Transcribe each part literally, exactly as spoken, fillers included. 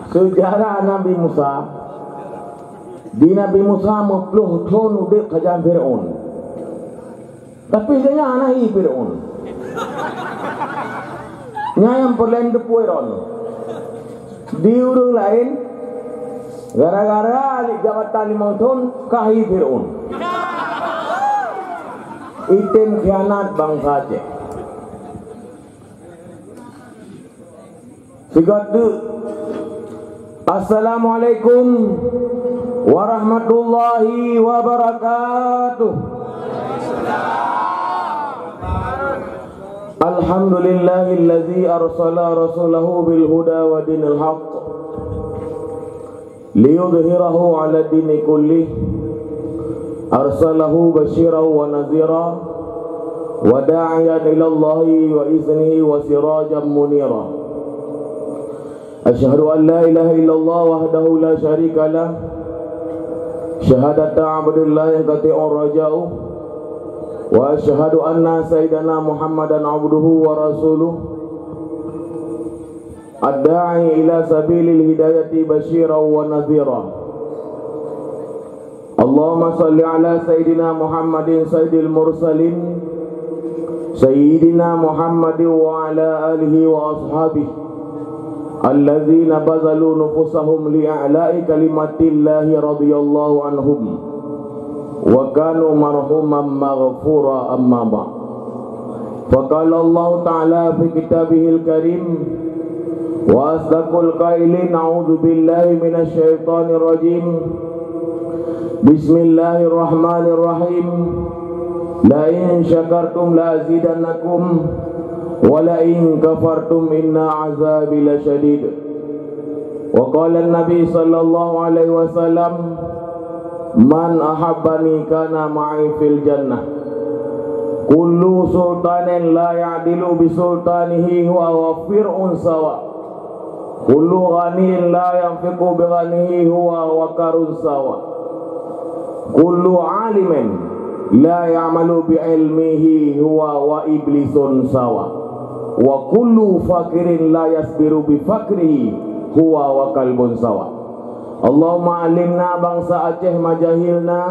Seujarah Nabi Musa, di Nabi Musa meuploh thon udeb sajan Fir'aun. Tapi geuhnyan hana hi Fir'aun. Nyan nyang peureulée teupeu droeneuh. Di ureuëng laén, gara-gara jabatan limong thon, ka hi Fir'aun. Item khianat bansa Aceh. Sigoe teuk. Assalamualaikum warahmatullahi wabarakatuh. Alhamdulillahilladzi arsala rasulahu bil huda wa dinil haqq liyudhhirahu 'ala dini kullih. Arsalahu basyiran wa nadhira wa da'iyan ilallahi wa iznihi wa sirajan munira. Asyhadu an la ilaha illallah wahdahu la syarika lah, syahadata 'abdillah yanqati'u raja'uh, wa asyhadu anna sayyidana Muhammadan 'abduhu wa rasuluh, ad-da'i ila sabilil hidayati basyiran wa nadhira. Allahumma shalli ala sayyidina Muhammadin sayyidil mursalin, sayyidina Muhammadin wa ala alihi wa ashabihi alladzina bazalu nufusahum li a'la'i kalimatillahi radhiyallahu anhum wa kanu marhuman maghfura, amma ba'd. Faqala Allahu ta'ala fi kitabihil karim, wa asdaqul qailin, a'udzu billahi minasy syaithanir rajim. Bismillahirrahmanirrahim. La in syakartum la azidannakum, wa la in kafartum inna azabi lasyadid. Wa qala Nabi sallallahu alaihi wasallam, "Man ahabbani kana ma'i fil jannah." Kullu sultanin la ya'dilu bi sultanihi huwa wa fir'un sawa. Kullu ghaniyin la yanfiqu bi ghanihi huwa wa karun sawa. Kullu alimin la ya'malu bi ilmihi huwa wa iblisun sawa. Wa kullu faqirin la yasbiru bi faqrihi huwa wa kalbun sawa. Allahumma alimna bangsa Aceh ma jahilna,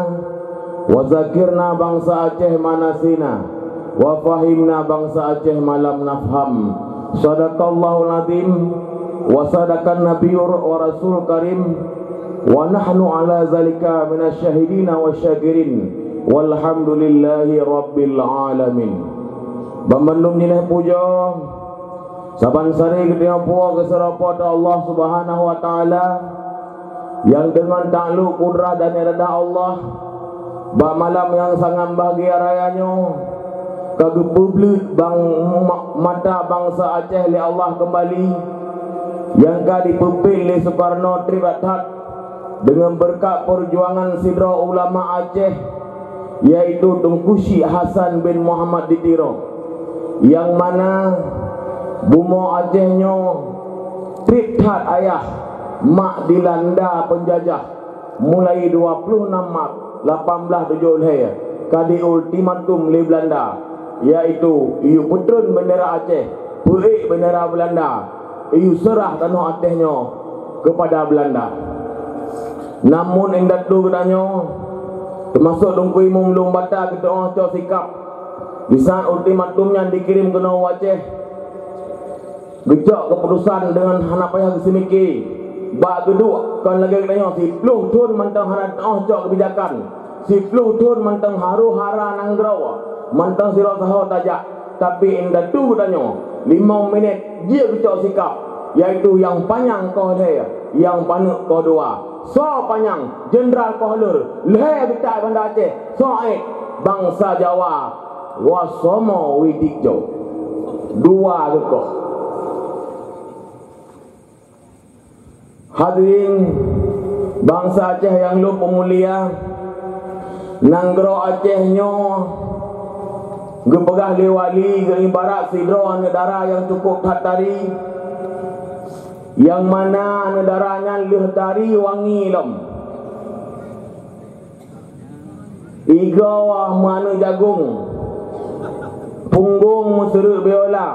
wa zakirna bangsa Aceh ma nasina, wa fahimna bangsa Aceh ma lam nafham. Sadaqallahul azim, wa sadaqan nabiyyur wa rasul karim, wa nahnu ala zalika minasy syahidina wasyakirin, walhamdulillahi rabbil alamin. Banmandum jinah puja, saban sari geutanyoe puwoe keu seurapa Allah Subhanahu wa Ta'ala, nyang deungon takluk kudrat dan irada Allah, bak malam nyang sangat bahgia raya nyoe, ka geupeubleut bang-, ma-, mata bansa Aceh lé Allah keumbali, nyang ka jipeupet lé Sukarno treb that deungon beureukat peujuangan sidroe ulama Aceh, yaitu Teungku Syik Hasan bin Muhammad di Tiro, nyang mana bumoe Aceh nyoe treb that ayah mak dilanda peunjajah mulai dua ploh nam Maret lapan blaih tujoh lhèe ka di ultimatum lé Beulanda, yaitu yue peutrön beundera Aceh, peuék beundera Beulanda, yue seurah tanoh Aceh nyoe keupada Beulanda. Namun indatu geutanyoe, teumasok Teungku Imum Lueng Bata, geutu'oh cok sikab. Di saat ultimatum nyan dikirém keunoe u Aceh, geucok keuputusan deungon hana payah geuseumike. Bak geuduek kon lagèe geutanyoe, siploh thon mantong hana teu'oh cok keubijakan, siploh thon mantong harôh hara nanggroe, mantong sidroe saho tajak. Tapi indatu geutanyoe, limong minét jeuet geucok sikab, yaitu nyang panyang koh lhèe, nyang paneuk koh dua. Soe panyang, jeundral koh leur, lhèe beutai Banda Aceh, soe ék, bansa Jawa, wasomo widik jo. Dua geukoh. Hadirin bansa Aceh nyang lôn peumulia, nanggroe Aceh nyoe geupeugah lé wali geuibarat sidroe aneuk dara nyang cukôp that tari, nyang mana aneuk dara nyan lheueh tari wangi lom. Igoe meuaneuk jagong, punggong meuseureuk biola,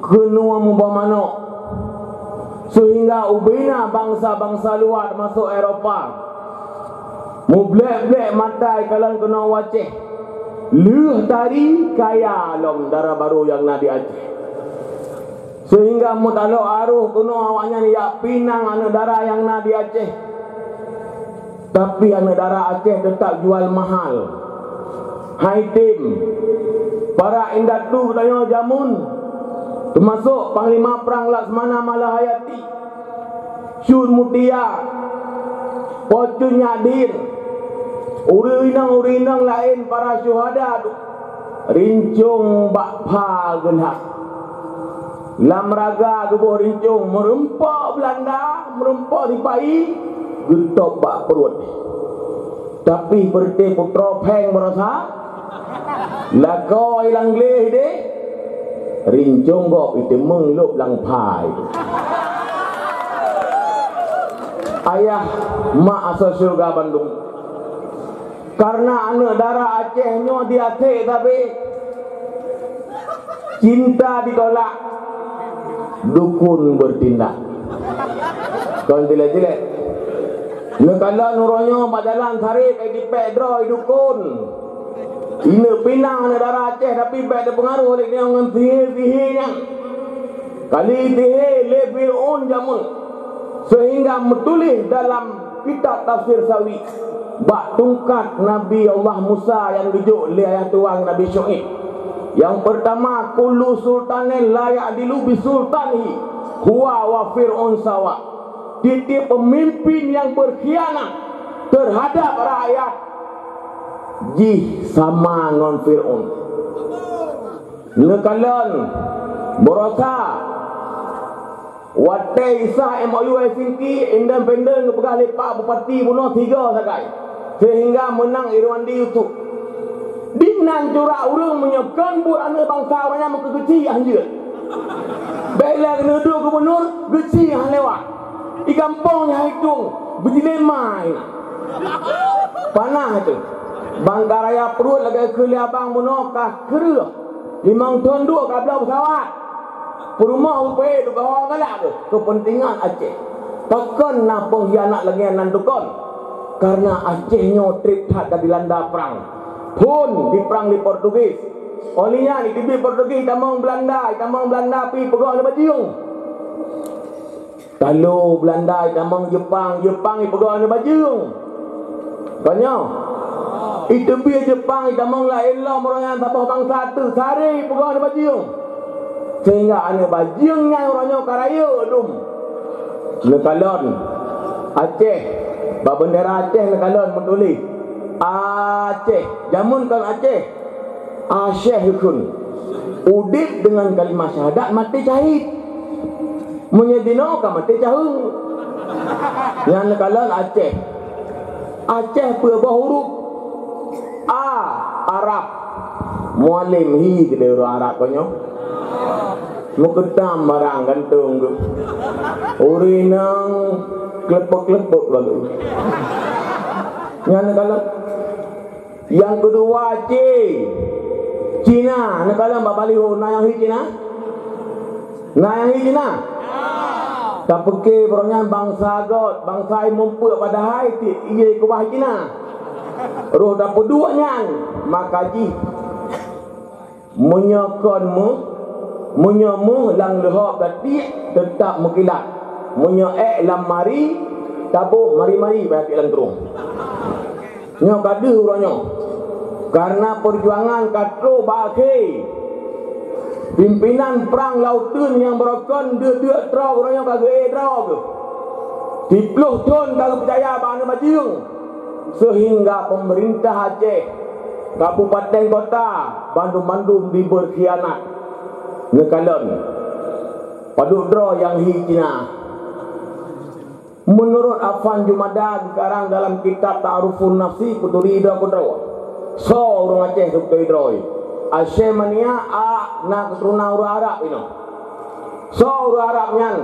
Keunoe muboh manok, seuhingga ubena bansa-bansa luwa teumasok Eropa mublek-blek mata ikalon keunoe Aceh. Lheueh tari kaya lom dara barô nyang na di Aceh. Seuhingga meutalok arôh keunoe awaknyan jak pinang aneuëk dara nyang na di Aceh. Tapi aneuëk dara Aceh teutap jual mahal. Hai tem, para indatu geutanyoe jameun, teumasok Panglima Prang Laksamana Malahayati, Cut Mutia, Po Cut Nyak Dhien, ureuëng inong-ureuëng inong laén para syuhada, rincong bak pha geunhak. Lam raga geuboh rincong, meureumpok Beulanda, meureumpok sipahi, geutôb bak pruet. Tapi peureuté putroe phèng baroesa, lakoe lam gleh deh, rincong gob iteumeung lôb lam pha. Ayah, mak asoe syeuruga bandum. Kareuna aneuëk dara Aceh nyoe di até sabe, cinta ditolak, dukun bertindak. Kon tilek-tilek. Neukalon uroe nyoe bak jalan saré bèk jipèk droe dukun. Ineuk pinang aneuëk dara Aceh, tapi bèk teupeungaruh lé nyoe ngon sihé-sihé nyan. Kali sihé lé Fir'aun jameun, seuhingga meutuléh dalam kitab tafsir Sawi, bak tungkat Nabi Allah Musa nyang geujok lé ayah tuan Nabi Syu'aib. Nyang peurtama, kullu sultanin la ya'dilu bi sultanihi, huwa wa Fir'aun sawa. Tiep-tiep peumimpin nyang beurkhianat teuhadab rakyat jih sama ngon Fir'aun. Neukalon, baroesa, watèe isah M O U Helsinki, independen geupeugah lé Pak Bupati bunoe tiga sagai, seuhingga meunang Irwandi Yusuf. Dinan curak ureuëng meunyoe kon buet aneuëk bansa ureuëng nyan meukeugeuci hanjeuet. Bèk lé keuneuk duek gubunur, geuci hana lewat. Di gampông nyang hidong beujilema inan. Panah teuh. Bangka raya pruet lagèe kheun lé abang bunoe ka kreueh. Limong thon duek ka bloe peusawat. Peurumoh beupeué dugawa galak keuh keupeuntengan Aceh. Pakon na peunghianat lagèe nyan tukon? Kareuna Aceh nyoe trép that ka dilanda prang. Phôn diprang lé Portugis. Óh lheueh nyan iteubiet Portugis itamong Beulanda, itamong Beulanda pi peugöt nibak Jiyong. Talo Beulanda itamong Jeupang, Jeupang ipeugöt nibak Jiyong. Kon nyoe, iteubiet Jeupang itamong laén lom, ureuëng nyan saboh bansa teuh, saré ipeugöt nibak Jiyong. Sehingga aneuëk bajeueng nyan uroe nyoe ka rayeuk dum. Neukalon Aceh, bak beundera Aceh neukalon meutuléh Aceh. Jameun kon Aceh, Aceh kheun. Udeb deungon kalimah syahadat, maté syahid. Meunyoe jinoe ka maté caheueng. Nyan neukalon Aceh. Aceh peue boh huruf? A, Arab. Mualem hi keudeh ureuëng Arab kon nyoe. Meukeutam barang gantong geuh. Ureuëng inong klepek-klepek lalu. Nyan neukalon. Nyang keudua C, Cina. Neukalon bak baliho na nyang hi Cina? Na nyang hi Cina? Tapeuke barô nyan bansa göt, bansa nyang muphom, padahai tiep ié keubah Cina. Roh tapeuduek nyan, maka jih meunyoe kon méuh, meunyoe méuh lam leuhop gatiek teutap meukilat. Meunyoe ék lam mari, taboh mari-mari bak tiek lam trueng. Nyoe ka deuh uroe nyoe. Kareuna peujuangan ka troh bak akhé. Pimpinan prang Lauteun nyang barokon deuek-deuek troh uroe nyoe ka geuék droe geuh. Siplôh thon ka geupeucaya bak aneuëk bajeueng, seuhingga peumeurintah Aceh, kabupaten, kota, bandum-bandum jibeurkhianat. Neukalon, padub droe nyang hi Cina. Meunurot Afan Jumada geukarang dalam kitab Ta'arufun Nafsi, peuturi droe keudroe. Soe ureuëng Aceh seubeutôi droe? Asyamania a na keuturonan ureuëng Arab inoe. Soe ureuëng Arab nyan?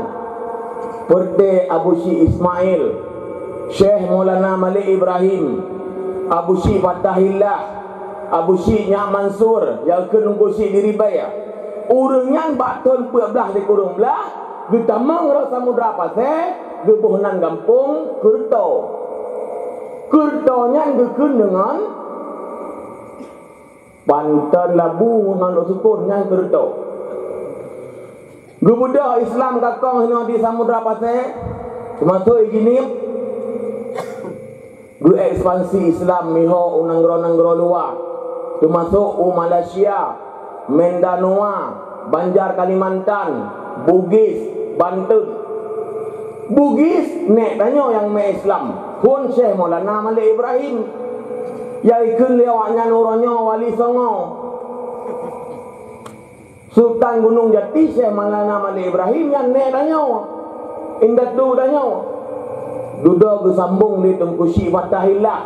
Peureuté Abu Syik Ismail, Syekh Maulana Malik Ibrahim, Abu Syik Fatahillah, Abu Syik Nyak Mansur, nyang kheun Teungku Syik di Ribaya. Ureuëng nyan bak thon peuet blaih sikureueng blaih geutamong rot Samudra Pasé, geuboh nan gampông Keureuto. Keureuto nyan geukheun deungon Panton Labu ngon Lhoksukon, nyan Keureuto. Geubeudôh Islam kakong hinoe di Samudra Pasé, teumasok i Genève. Geuekspansi Islam miho u nanggroe-nanggroe luwa, teumasok u Malaysia, Mindanao, Banjar Kalimantan, Bugis, Banten. Bugis nèk tanyoe nyang mé Islam, phon Syekh Maulana Malik Ibrahim. Nyang ikheun lé awaknyan uroe nyoe Wali Songo. Sultan Gunung Jati Syekh Maulana Malik Ibrahim nyan nèk tanyoe, indatu tanyoe. Dudoe geusambong lé Teungku Chik Fatahillah,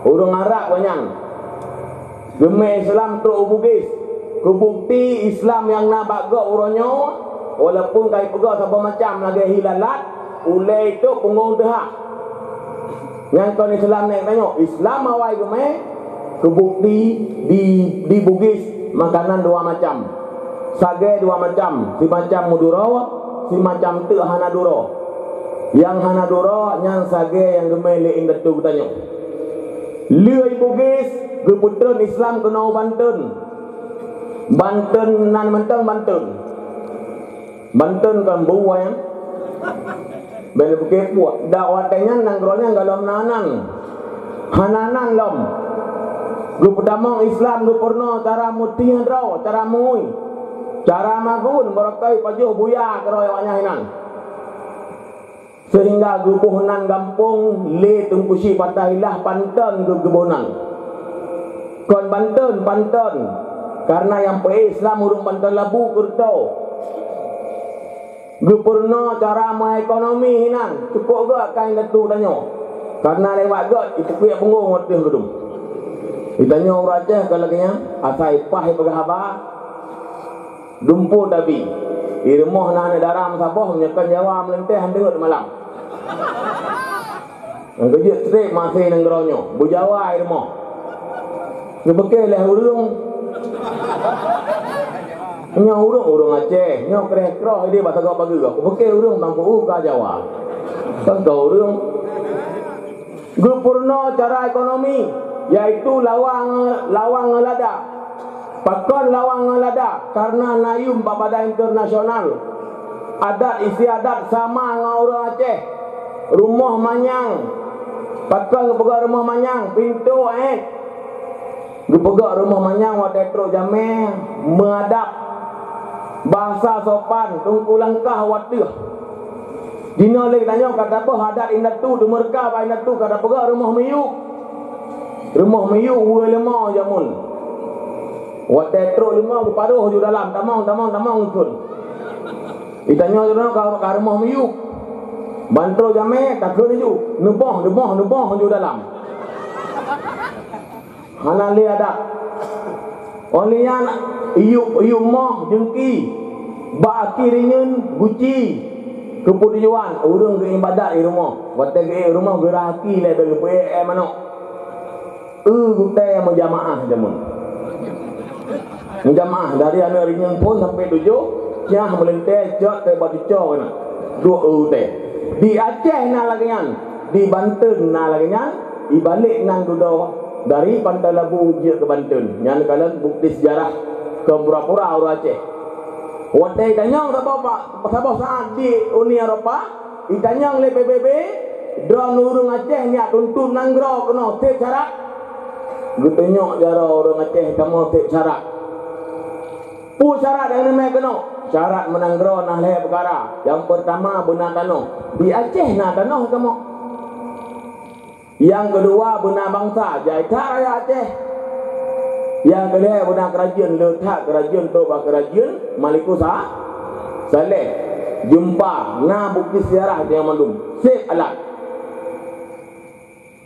ureuëng Arab nyan. Geumé Islam trok u Bugis. Keubukti Islam nyang na bak gob uroe nyoe, walaupun ka ipeugah saboh macam lagée hi lalat, ulée itu punggong teuhah. Nyang kon Islam nèk tanyoe, Islam awai geumé, keubukti di, di Bugis makanan dua macam. Sagai dua macam, simacam meuduro, simacam teuk hana duro. Nyang hana duro nyan sagai nyang geumé lé indatu geutanyoe. Lheueh Bugis geupeutreun Islam keunoe u Banten. Banten nan mantong Banten. Banten kon buwai nyan. Bèk neupike puak. Dak watèe nyan nanggroe nyan gohlom na nan. Hana nan lom. Geupeutamong Islam geupeurunoe cara meutieng droe, cara mengui, cara magun, barokon pajoh buya keudroe awaknyan hinan. Seuhingga geuboh nan gampông lé Teungku Chik Fatahillah Panton geu-, geuboh nan. Kon Banten, Panton. Karena nyang peuék Islam ureuëng Panton Labu Keureuto. Geupeurunoe cara meuekonomi hinan, cukôp gét ka indatu tanyoe. Karena lewat gét, ipeukuek punggong watèe geudum. Di tanyoe ureuëng Aceh ka lagèe nyan, asai paih peugah haba, dumpeue tabi. Di rumoh na aneuk dara meusaboh, meunyoe kon Jawa meulintèe han deungon malam. Nyang keujeuet trép maté nanggroe nyoe, beujawa i rumoh. Geupeuke lé ureuëng. Nyoe ureuëng, ureuëng Aceh, nyoe kreh kroh idéh bak sagoe pageue. Geupeuke ureuëng bang peuuka Jawa. Sangka ureuëng. Geupeurunoe cara ekonomi, yaitu lawang, lawang ngon lada. Pakon lawang ngon lada? Karena na yuem bak badan internasional. Adat istiadat sama ngon ureuëng Aceh. Rumoh manyang. Pakon geupeugah rumoh manyang? Pintoe ék. Geupeugah rumoh manyang watèe trok jamèe meuadab. Bahasa sopan, teungku langkah watèe. Jinoe lé tanyoe ka taboh adat indatu, deumeureuka bak indatu ka tapeugah rumoh miyueb. Rumoh miyueb wue leumô jameun. Watèe trok leumô geuparoh ju dalam, tamong, tamong, tamong ikheun. Di tanyoe jinoe ka, ka rumoh miyueb. Ban trok jamèe takheun ju, neuboh, neuboh, neuboh ju dalam. Hana lé adat. Óh lheueh nyan, iyueb, iyueb moh, jeungki, bak aki rinyeun, guci. Keu peue tujuan? Ureuëng geuibadat di rumoh. Watèe geuék rumoh geurah aki lé, bèk geupeuék éh manok. Eu gutèe meujamaah jameun. Meujamaah dari aneuk rinyeun phôn sampai tujoh, nyah meulintèe cot teuh bak cuco keunan. Duek eu gutèe. Di Aceh na lagèe nyan, di Banten na lagèe nyan, ibalek nan dudoe dari Panton Labu jeuet keu Banten. Nyan kalon bukti seujarah keu pura-pura ureuëng Aceh. Watèe itanyong saboh pa-, saboh saát di Uni Eropa, itanyong lé P B B, droeneuh ureuëng Aceh nyak tuntot nanggroe keunoe seb syarat. Geutunyok jaroe ureuëng Aceh kamoe seb syarat. Peue syarat nyang neumè keunoe? Syarat meunanggroe na lhèe peukara. Nyang peurtama beuna tanoh. Di Aceh na tanoh kamoe. Nyang keudua beuna bansa, jai that rakyat Aceh. Nyang keulhèe beuna keurajeuen, le that keurajeuen trok bak keurajeuen Malikussaleh. Jeumpa na bukti seujarah nyang mandum. Seb alat.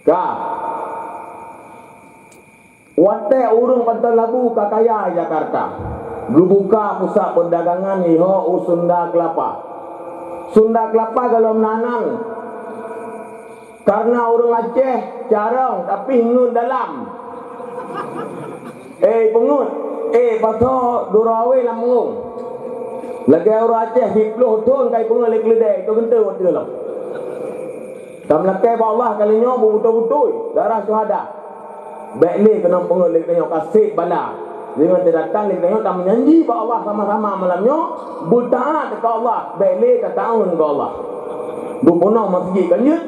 Ka. Watèe ureuëng Panton Labu ka kaya Jakarta, geubuka pusat peudagangan iho u Sunda Kelapa. Sunda Kelapa gohlom na nan. Karena ureuëng Aceh carông, tapi ngeut dalam. Eh, peungeut. Eh, pasoe dua awai lam meungong. Lagèe ureueng Aceh siplôh thôn ka ipeungeuet lé keuleudai, itu geunteu watèe lom. Tameulakèe bak Allah kali nyoe beubeutôi-beutôi darah syuhada. Bèk lé keunoe peungeuet lé geutanyoe ka sép bala. Deungon teudatang lé geutanyoe tameujanji bak Allah sama-sama malam nyoe, beutaat keu Allah, bèk lé tataun keu Allah. Beupeunoh meuseujid kan jeuet?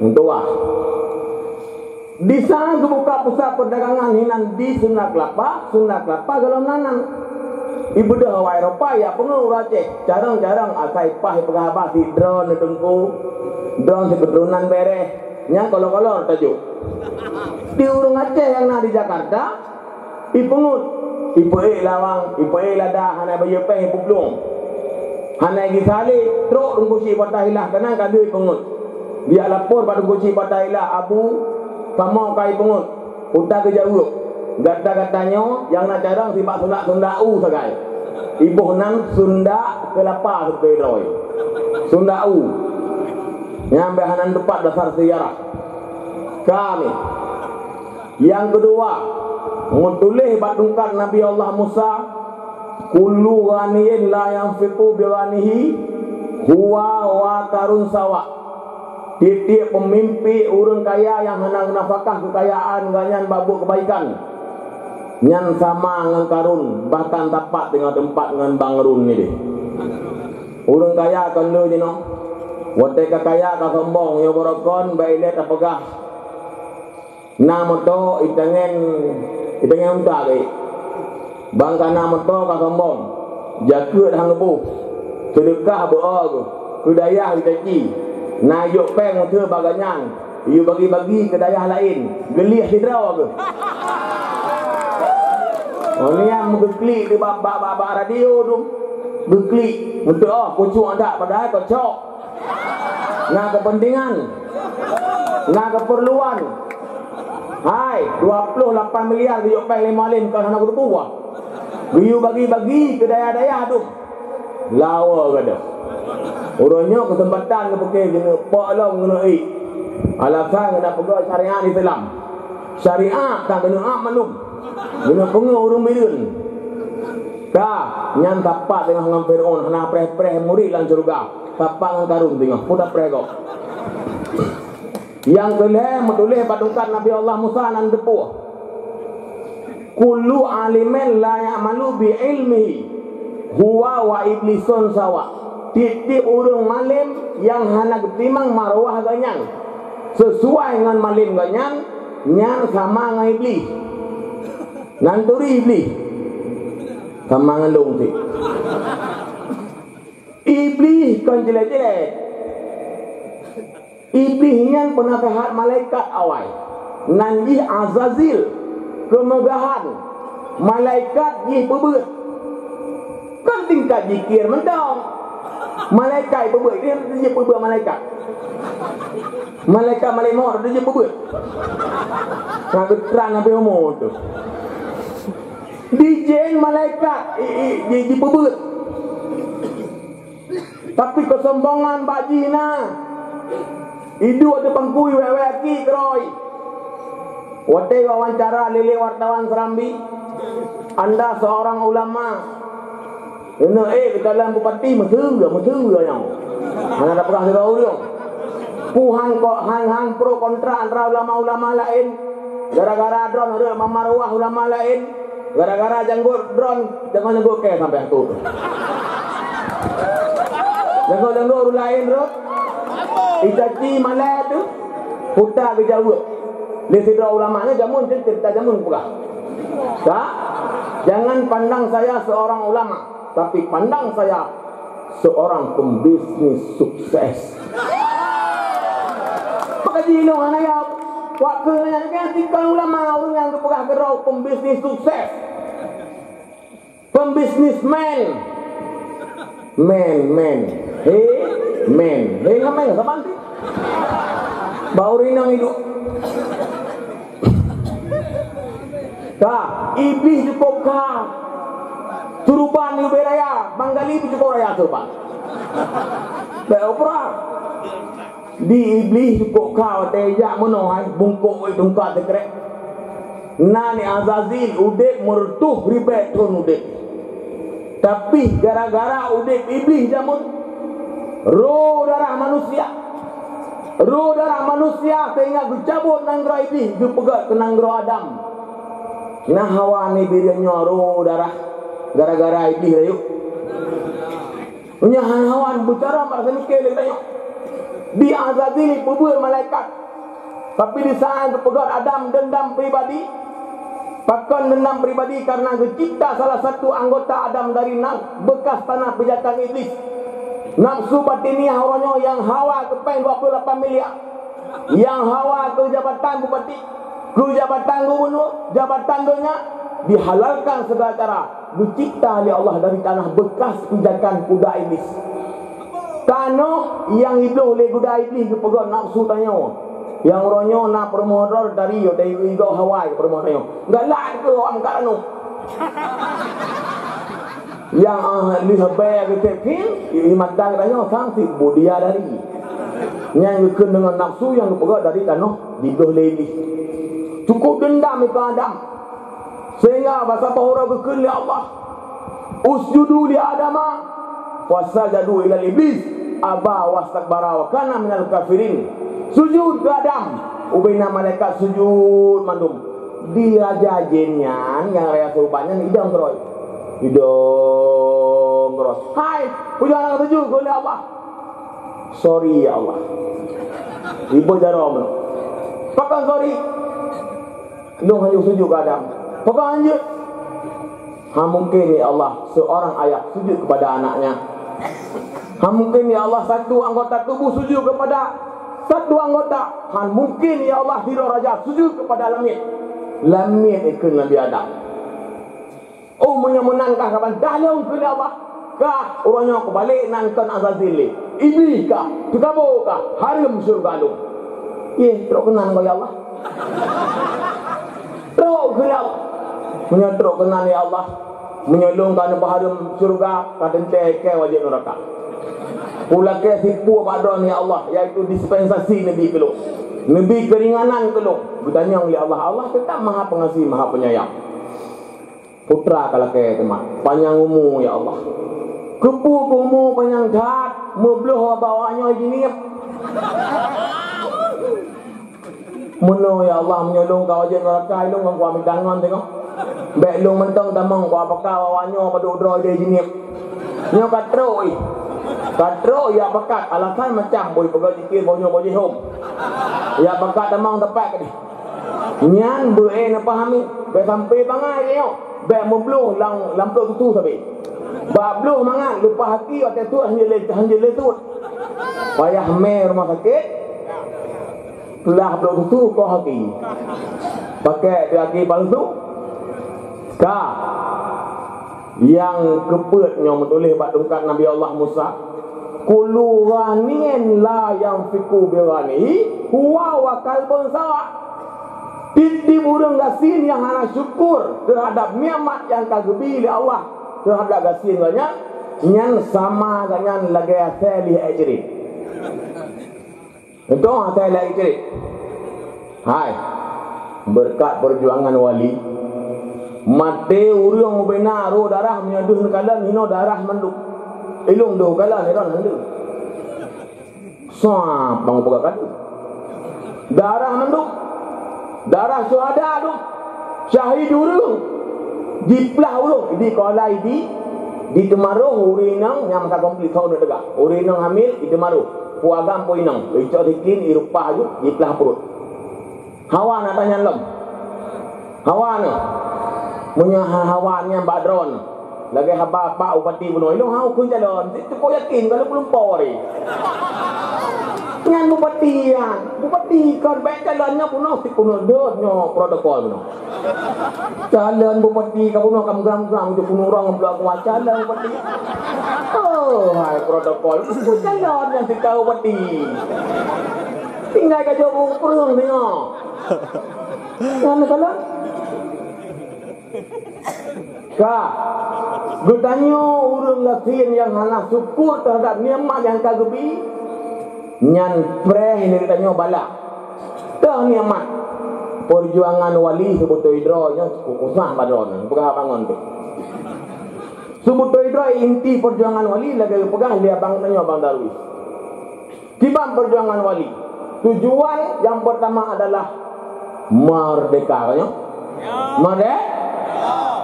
Meutuah. Di sana geubuka pusat perdagangan hinan di Sunda Kelapa, Sunda Kelapa golom nan. Ibeudôh awak Eropa, ya peungeuet ureueng Aceh, carông-carông asai paih peugah haba sidroe neuteungku, droe sikeuturonan bereh, nyang kolor-kolor tajok. Di ureueng Aceh nyang na di Jakarta, ipeungeuet, ipeuék lawang, ipeuék lada, hana bayeue péng, ipeuplueng. Hana gisa lé, trok Teungku Chik Fatah Ilah keunan ka lheueh ipeungeuet. Bijak lapor bak Teungku Chik Fatah Ilah, "Abu, kamoe ka ipeungeuet." Uta geujaweueb, "Gata-gata nyoe nyang na carông sibak sundak-sundak u sagai." Iboh nan Sunda Kelapa seutôi droe. Sundak u. Nyang bèk hana teupat dasar seujarah. Kami. Nyang keudua, meutuléh bak tungkat Nabi Allah Musa, "Kullu ghaniyin la yanfiqu bi ghanihi huwa wa qarun sawa." Tiep-tiep peumimpén ureueng kaya nyang hana nafakah keukayaan gobnyan bak buet keubaikan, nyan sama ngon Qarun, bahkan sapat teungoh teumpat ngon Bangrun nideh. Ureueng kaya kon lé jinoe. Watèe ka kaya ka sombong, nyoe barokon bèk ilèe tapeugah. Na moto itangen, itangen unta geuék. Bang ka na moto ka sombong, jakeuet han geuboh, seudeukah beu-o geuh, keu dayah geucaci. Na jok péng meuseu bak gobnyan, yue bagi-bagi keu dayah laén, geulieh sidroe geuh. Oh, nyan meugeuklik di bak, bak, bak, bak radio tu. Geuklik, meuteuoh, pucuk adak padahai kocok. Na keupeuntengan, na keupeurluan. Hai, dua ploh lapan miliar geuyue péng lé Mualem kon hana geuteupeue. Geuyue bagi-bagi keu dayah-dayah dum. Lawa gata. Uroe nyoe keuseumpatan geupiké keuneuk pok lom keuneuk ék. Alasan keuneuk peugah syariat Islam. Syariat ka keuneuk ap mandum. Keuneuk peungeuh ureueng bireuen. Ka, nyan sapat teungoh ngon Fir'aun hana preh-preh murit lam syeuruga. Sapat ngon Qarun teungoh, peue tapreh gob. Nyang keu lhèe meutuléh bak tungkat Nabi Allah Musa nan teupeue, "Kullu alimin la ya'malu bi ilmihi huwa wa iblisun sawa." Tiep-tiep ureueng malém nyang hana geutimang marwah gobnyan sisuai ngon malém gobnyan, nyan sama ngon Iblih. Nan turi Iblih sama ngon lôn cit. Iblih kon jeuet-jeuet. Iblih nyan peunasihat malaikat awai. Nan jih Azazil, keumeugahan malaikat jih peubeuet. Kon tingkat jikir mantong. Malaikat peubeuet, dia jih peubeuet malaikat. Malaikat malaikat mor, dia jih peubeuet. Ka geutran habéh umu tu. Di jén malaikat, i, i, di, dipeubeuet. Tapi keusombongan bak jih na. Iduek di bangkui wék-wék aki keurôi. Watèe wawancara lé-lé wartawan Serambi, "Anda seorang ulama." Keuneuk ék geutanyoe bupati meuteue, meuteue nyoe. Hana tapeugah sidroe ureueng. Peue han ko-, han, han pro kontra antara ulama-ulama laén. Gara-gara droen rhot marwah ulama laén. Gara-gara janggot droen, jangan janggot kèe sampai aku. Janggot-janggot ureueng laén rhot. Icaci malèe tu. Peue ta geujaweueb lé sidroe ulama nyan, jameun, cerita jameun peugah. Ka? Jangan pandang saya seorang ulama, tapi pandang saya seorang pembisnis sukses. Maka jinoe hana ya, waktu nyan kan tingkat ulama ureueng nyang geupeugah keudroe pembisnis sukses. Pembisnismen. Men, men. He, men. He, ngamen saban tu. Bak ureueng inong iduek. Ka, Iblih cukôp ka. Suruban di ubé raya, Bang Gali pih cukôp raya suruban. Bèk opera. Di Iblih cukôp ka watèe jak meunoe hai, bungkôk tungka sikrek. Na ni Azazil udeb meureutoh ribèe thon udeb. Tapi gara-gara udeb Iblih jameun, roh darah manusia. Roh darah manusia sehingga geucabot nanggroe Iblih, geupeugöt keu nanggroe Adam. Na Hawa ni biri nyoe roh darah gara-gara Iblih rayeuk. Meunyoe hana Hawa beucara mak seunikée lé tanyoe. Di Azazil peubeuet malaikat. Tapi di saat geupeugöt Adam deundam pribadi, pakon deundam pribadi karena geucipta salah satu anggota Adam dari naf-, bekas tanah pijakan Iblis. Nafsu batiniah uroe nyoe nyang hawa keu péng dua puluh lapan miliar, nyang hawa keu jabatan bupati, keu jabatan gubunur, jabatan donya, dihalalkan segala cara, geucipta lé Allah dari tanah bekas pijakan kuda Iblis. Tanoh nyang ibloh lé guda Iblih geupeugöt nafsu tanyoe. Nyang uroe nyoe na peurumoh droe dari yo dari igoe Hawa peurumoh tanyoe. Galak keu awak meukat anu. Nyang ah lheueh bèe geutép khin, di mata tanyoe sang si budia dari. Nyang geukheun deungon nafsu nyang geupeugöt dari tanoh dibloh lé Iblih. Cukup deundam keu Adam. Sehingga basa bahura geukheun lé Allah, "Usjudu li Adama." Fasajadu illa iblis aba wastakbara wa kana minal kafirin. Sujud keu Adam. Ubena malaikat sujud mandum. Di raja jin nyan nyang raya suruban nyan idong keurôi. Idong keurôi. "Hai, peue nyang sujud keu lé Allah?" "Sorry ya Allah." Ibu jaroe meunoe. "Pakon sorry?" "Lôn hanjeuet sujud keu Adam." "Pakon hanjeuet?" "Ha mungkin ya Allah seorang ayah sujud kepada anaknya. Ha mungkin ya Allah satu anggota tubuh sujud kepada satu anggota. Ha mungkin ya Allah sidroe raja sujud kepada langit." "Langit," kheun Nabi Adam. "Oh, meunyoe meunan kah kaban dah lôn keu Allah. Kah uroe nyoe kubalek nan kon Azazil lé. Iblih kah, teukabô kah, hareuem syeuruga lôn." "Yeh, trok keunan kah ya Allah." "Trok keunan." "Meunyoe trok keunan ya Allah, meunyoe lôn ka neupeuhareuem syeuruga, ka teuntèe kèe wajéb neuraka. Kulakèe sipue bak droeneuh ya Allah, yaitu dispensasi neubi keu lôn. Neubi keuringanan keu lôn." Geutanyong lé Allah, Allah teutap Maha Pengasih, Maha Penyayang. Putra ka lakèe teuma, panyang umu ya Allah. Keupeue keu umu panyang that, meubloh bak awak nyoe jiniep. Meunoe ya Allah, meunyoe lôn ka wajéb neuraka, lôn ngon kuah mita ngon teuh. Bèk lôn mantong tamong kuah paka awak nyoe padub droe jai jiniep. Nyoe ka trok ih. Ka trok ya pakat, alasan macam boi peugah jikir bau nyoe bau jihom. Ya pakat tamong tepat keudeh. Nyan beu-e neupahami, bèk sampai bangai nyoe, bèk meubloh lam, lam plôk tutoe sabe. Bak bloh mangat, leupah aki watèe tuet hanjeuet lé, hanjeuet lé tuet. Payah mè rumoh sakét, peulah plôk tutoe koh aki. Pakèk di aki palsu. Ka. Nyang keupeuet nyoe meutuléh bak tungkat Nabi Allah Musa, "Kullu ghaniyin la yantiqu bi ghanihi huwa wa kalbun sawa." Tiep-tiep ureueng gasien nyang hana syukur teuhadab nikmat nyang ka geubi lé Allah teuhadab gasien geuh nyan, nyan sama geuh nyan lagèe asèe lheueh èk crit. Contoh, asèe lheueh èk crit. Hai, beureukat peujuangan wali. Maté ureueng ubena roh darah meunyoe deuh neukalon hinoe darah mandum. Ilong deuh kalon, ilong mandum. Sap bang peugah kadu. Darah mandum. Darah syuhada dum. Syahid ureueng. Jiplah ureueng. Di kolai di, di teumaroh ureueng inong nyang masa konflik thon teuga. Ureueng inong hamil di teumaroh. Pu agam pu inong. Icok sikin, irupah ju, jiplah pruet. Hawa na tanyong lom. Hawa nyoe. Meunyoe ha-, hawa nyan bak droeneuh. Lagèe haba pak bupati bunoe. Ilong hana keu calon. Cit cukup yakin kalau belum polri. Nyan bupati nyan. Bupati kon bèk calon nyoe bunoe cit bunoe dot nyoe protokol bunoe. Calon bupati ka bunoe kam gram-gram untuk bunoe urang belak kuat calon bupati. Oh, hai protokol. Calon nyan cit bupati. Tinggai ka jok ureueng tengok. Nyan salah. Ka. Geutanyoe ureueng gasien nyang hana syukur teuhadab nikmat nyang ka geubi, nyan preh lé geutanyoe bala. Toh nikmat. Perjuangan Wali seubeutôi droe nyoe kusah bak droeneuh, peugah bangon tu. Seubeutôi droe inti perjuangan Wali lagèe peugah lé abang tanyoe, Abang Darwis. Kiban perjuangan Wali. Tujuan yang pertama adalah merdeka, kan nyoe? Merde-,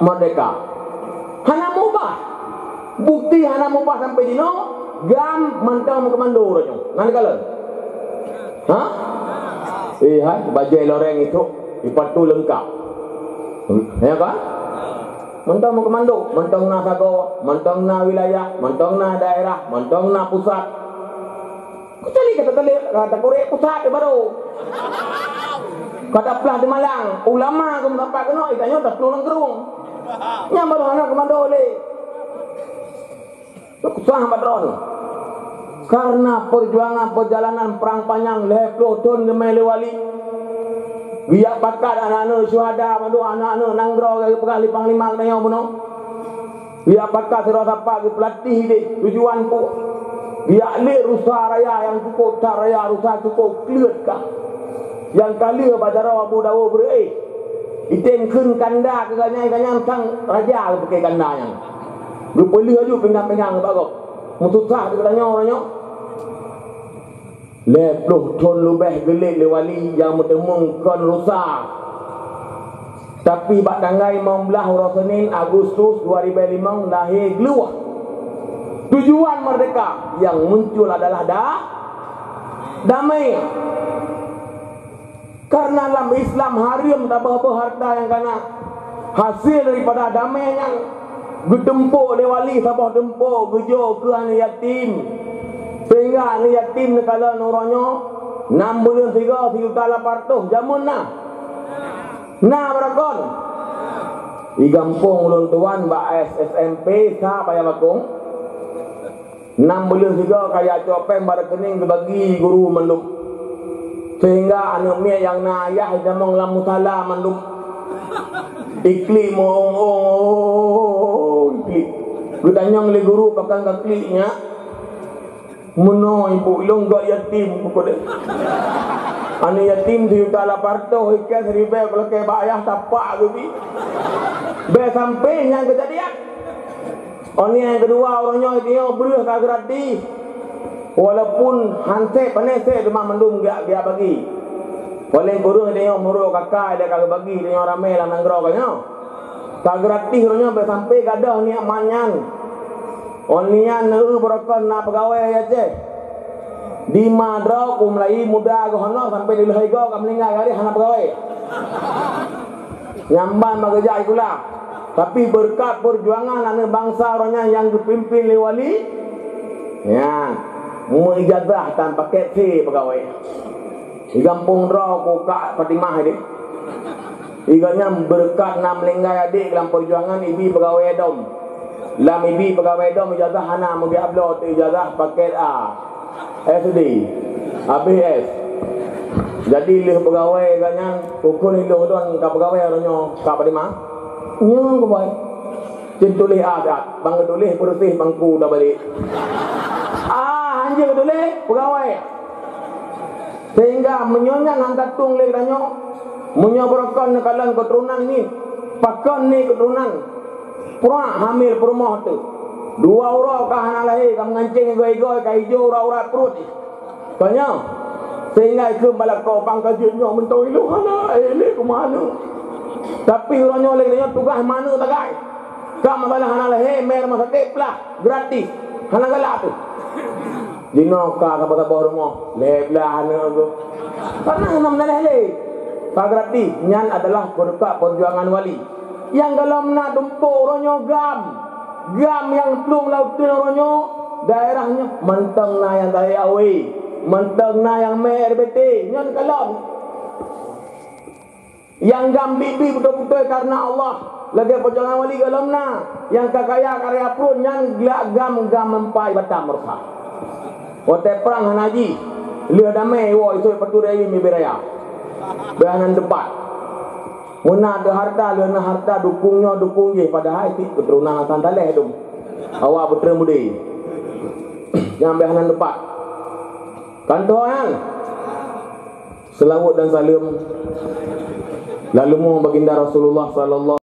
merdeka. Hana mubah. Bukti hana mubah sampai jinoe, GAM mantong meukeumando uroe nyoe. Nyan dikalon. Ha? Eh, hai, bajèe loreng itu, ipatu leungkap. Ya kan? Mantong meukeumando, mantong na sagoe, mantong na wilayah, mantong na daerah, mantong na pusat. Kecuali kata tadi, kata kurek pusat di baru. Kata pelah di Malang, ulama ke meusapat keunoe, itanyoe taplueng lam keurung. Nyang baru hana keumando lé. Susah bak droeneuh. Karena perjuangan perjalanan perang panyang lhèe ploh thon geumè lé Wali. Geujak pakat aneuk-aneuk syuhada, mandum aneuk-aneuk nanggroe geupeugah lé panglima geutanyoe bunoe. Geujak pakat sidroe sapat geupeulatih idéh tujuan peue. Geujak lé rusa raya nyang cukôp that raya, rusa cukôp kleuet kah. Nyang ka lheueh bak jaroe Abu Dawud beureuéh. Item kheun kanda keu gobnyan, gobnyan sang raja geupike kanda nyan. Geupeulheueh aju pinggang-pinggang bak gob. Meususah di geutanyoe uroe nyoe. Lhèe ploh thon leubeh geulet lé Wali nyang meuteumeung kon rusa. Tapi bak tanggai limong blaih uroe Senin, Agustus dua ribu limong lahé Geuloh. Tujuan merdeka yang muncul adalah da-, damai. Karena lam Islam hareuem taböh-böh harta nyang kana. Hasé daripada damé nyan geutumpôk lé Wali saboh tumpôk geujok keu aneuk yatim. Sehingga aneuk yatim neukalon uroe nyoe nam buleuen sigoe sijuta lapan reutôh, jameun na. Na barokon. Di gampông ulôn tuan bak S M P sa Paya Bakong. Nam buleuen sigoe ka jak cok péng bak rekening geubagi guru mandum. Sehingga aneuk miet nyang na ayah jitamong lam musala mandum. Iklik meuong-ong, iklik. Geutanyong lé guru pakon ka klik nyak. Meunoe ibu, ilôn göt yatim, buku deh. Aneuk yatim sijuta lapan reutôh, ikèe siribèe, peulakèe bak ayah tapak geubi. Bèk sampai nyan keujadian. Oh, nyang keudua, uroe nyoe, nyoe breueh ka gratis. Walaupun han sép, pané sép, teuma mandum geujak, geujak bagi. Paléng kureueng tanyoe meurok kaka, ilèe ka geubagi, tanyoe ramé lam nanggroe ka nyoe. Ka gratis uroe nyoe, bèk sampai gadôh nikmat nyan. Oh, nyan, eu, barokon na peugawée di Aceh. Di ma droe, u mulai muda geuh honor sampai di lheueh igoe ka meuninggai, hari hana peugawée. Nyang ban meugeujak sikula. Tapi beureukat peujuangan aneuk bansa uroe nyan nyang geupimpin lé Wali, nyan, meuijazah tan pakèt C peugawée. Di gampông droe ku Kak Fatimah deh. Di gobnyan beureukat na meuninggai adék lam peujuangan, ibi peugawée dom. Lam ibi peugawée dom ijazah hana, meubiak bloe teuk ijazah pakèt A. S D, habéh S. Jadi lheueh peugawée gobnyan, kukon ilôn don ka peugawée uroe nyoe, Kak Fatimah. Nyoe kubai. Cit tuléh A that, bang tuléh beureuséh bangku dah balek. Ah, hanjeuet tuléh, peugawée. Sehingga meunyoe nyan han tatung lé geutanyoe, meunyoe barokon neukalon keuturonan nyoe, pakon nyoe keuturonan, pruak hamil peurumoh teuh. Dua uroe ka hana lahé, ka meunganceng igoe-igoe, ka ijo urat-urat pruet jih. Ka nyoe, sehingga ikheun bak lakoe, bang ka jeuet nyoe mantong ilôn hana, eh, lé kumanö. Tapi uroe nyoe lé nyoe tugaih manö sagai. Ka masalah hana lahé, mé rumoh sakét plah, gratis. Hana galak teuh. Jinoe ka saboh-saboh rumoh, lhèe blaih aneuk geuh. Karena hana meunalèh lé. Ka gratis, nyan adalah beureukat peujuangan Wali. Nyang gohlom na tumpôk uroe nyoe GAM. GAM nyang plueng lam uteuen uroe nyoe, daerah nyoe mantong na nyang tahe awe, mantong na nyang mé R B T, nyan gohlom. Nyang GAM biet-biet beutôi-beutôi kareuna Allah, lagèe peujuangan Wali gohlom na, nyang ka kaya karya pruet nyan glak GAM, GAM meupai Batam Meureusa. Watèe prang hana jih, lheueh damé iwoe isot patu raya mibèe raya. Bèk hana teumpat. Meuna ada harta, lheueh na harta, dukung nyoe, dukung jéh, padahai cit keuturonan Hasan Saleh dum. Awak putera mudi. Nyang bèk hana teumpat. Kan toh nyan? Seulaweuet dan saleuem Laleumo Baginda Rasulullah sallallahu